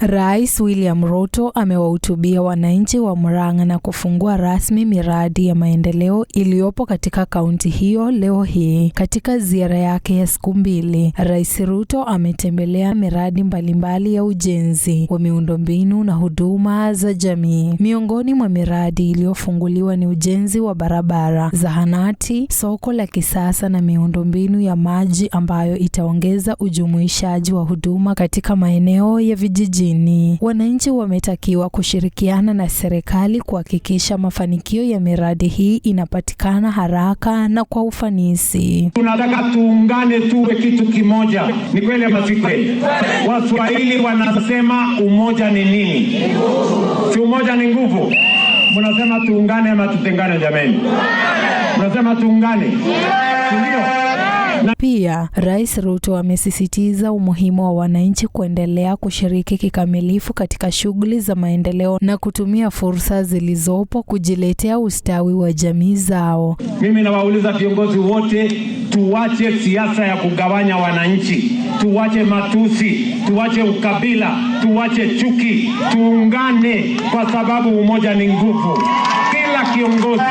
Rais William Ruto amewahutubia wananchi wa Murang'a na kufungua rasmi miradi ya maendeleo iliyopo katika kaunti hiyo leo hii. Katika ziara yake ya siku 2, Rais Ruto ametembelea miradi mbalimbali ya ujenzi wa miundombinu na huduma za jamii. Miongoni mwa miradi iliyofunguliwa ni ujenzi wa barabara, zahanati, soko la kisasa na miundombinu ya maji ambayo itaongeza ujumuishaji wa huduma katika maeneo ya vijijini. Wananchi wametakiwa kushirikiana na serikali kuhakikisha mafanikio ya miradi hii inapatikana haraka na kwa ufanisi. Tunataka tuungane tuwe kitu kimoja. Ni kweli ama si kweli? Waswahili wanasema umoja ni nini? Si umoja ni nguvu? Mnasema tuungane ama tutengane jameni? Mnasema tuungane? Si ndio? Pia Rais Ruto amesisitiza umuhimu wa wananchi kuendelea kushiriki kikamilifu katika shughuli za maendeleo na kutumia fursa zilizopo kujiletea ustawi wa jamii zao. Mimi nawauliza viongozi wote, tuache siasa ya kugawanya wananchi, tuache matusi, tuache ukabila, tuache chuki, tuungane kwa sababu umoja ni nguvu. Kila kiongozi.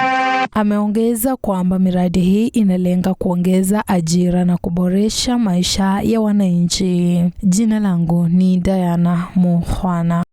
Ameongeza kwamba miradi hii inalenga kuongeza ajira na kuboresha maisha ya wananchi. Jina langu ni Diana Mukhwana.